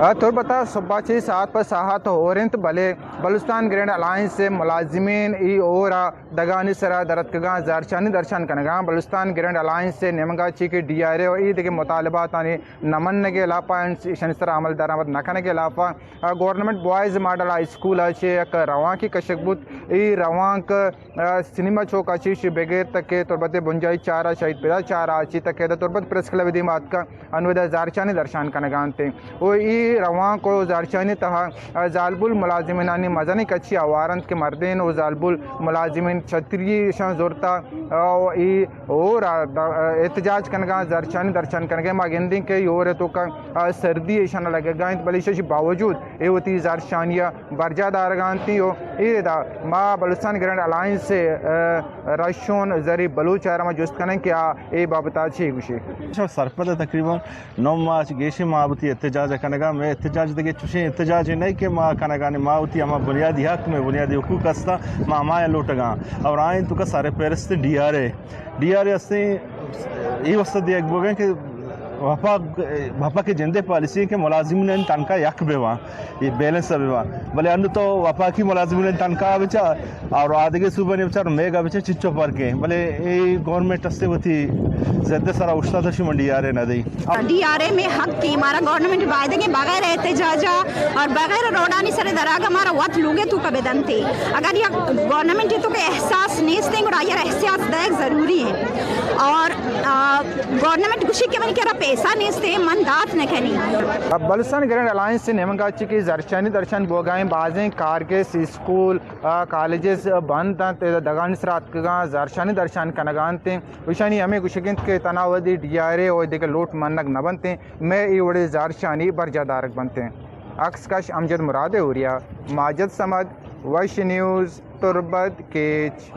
آ، تربت ءَ صبح چہ ساعت پہ ساعت ہور اِنت، بلے بلوچستان گرینڈ الائنس ءِ ملازمین اے ہور ءَ دگانی سرا درتکگاں، زہرشانی درشان کنگاں۔ بلوچستان گرینڈ الائنس ءِ نیمگا چہ کہ ڈی آر اے ءُ اے دگہ مطالباتانی نہ منگ ءِ ہلاپ ءَ، ایشانی سرا عمل درآمد نہ کنگ ءِ ہلاپ ءَ، آ، government boys model high school ءَ چہ یک روانکے کشگ بوت۔ اے روانک، آ، سینما چوک ءَ چہ ایشی بگر تک کہ تربت ءِ بنجاہی چار ءَ شہید پیدا چار ءَ چہ تک کہ تربت پریس کلب ءِ دیما اتکگ، انودا زہرشانی درشان کنگا اَنت۔ ءُ اے روانک ءُ زہرشانی تہا، آ، زالبول ملازمینانی مزنیں کچے ہوار اَنت کہ مردین ءُ زالبول ملازمین چھتری ایشاں زرتا، آ، ءُ اے ہور ءَ د-، احتجاج کنگا، زہرشانی درشان کنگا۔ ما گندیں کہ اے ہور ءِ توکا، آ، سردی ایشاں لگگا اِنت، بلے ایشی باوجود اے وتی زہرشانی ءَ برجاہ دارگا اَنت ءُ اے دا ما بلوچستان گرینڈ الائنس ءِ، آ، رہشون ظریف بلوچ ءَ را ما جست کنیں کہ آ اے بابت ءَ چے گوشی۔ سرپد ءَ تقریباً نو ماہ چہ گیشیں ما وتی احتجاج ءَ کنگا۔ مئے احتجاج دگہ چوشیں احتجاجے نہ کہ ما کنگا ایں، ما وتی ہما بنیادی حق، مئے بنیادی حقوق ہستا، ما ہمایا لوٹگا۔ اور آئیں توکا سرپرست D R A, D R A ہستیں، اے واسطہ دیگ بوگیں کہ وفاق، وفاق ءِ جندے پالیسی اِنت کہ ملازمین تنخواہ یک بہ باں، اے بیلنس بہ باں۔ بلے انوں تو وفاقی ملازمین تنخواہ بچار اور آدگہ صوبہ نے بچار، میگا بچار چچو فرق ایں۔ بلے اے گورنمنٹ ہستے وتی ضد ءِ سرا اوشتاتگ، شما ڈی آر اے نہ دئی۔ ڈی آر اے مئے حق ایں، مارا گورنمنٹ بایدگ ایں بغیر احتجاج ءَ اور بغیر روڈانی سر ءَ دراگ ءَ مارا وت لوگ ءِ توکا بدنت۔ اگر یک گورنمنٹ ءِ توکا احساس نیست ایں، گڑا آئی ءَ را احساس دیگ ضروری ایں۔ اور، آ، گورنمنٹ گوشی کہ منی کرا پیسہ نیست ایں، من دات نہ کنی۔ بلوچستان گرینڈ الائنس ءِ نیمگا چہ کہ زہرشانی درشان بوگا ایں، بازیں کارگس، اسکول، آ، کالجز بند اَنت، دگانی سرا اتکگاں، زہرشانی درشان کنگا اَنت۔ ایشانی ہمے گوشگ اِنت کہ تنہا وھدے ڈی آر اے ءُ دگہ لوٹ منگ نہ بنت، مئے اے وڑیں زہرشانی برجاہ دارگ بنت۔ عکس کش امجد مراد ءِ ہوریا، ماجد صمد، وش نیوز، تربت، کیچ۔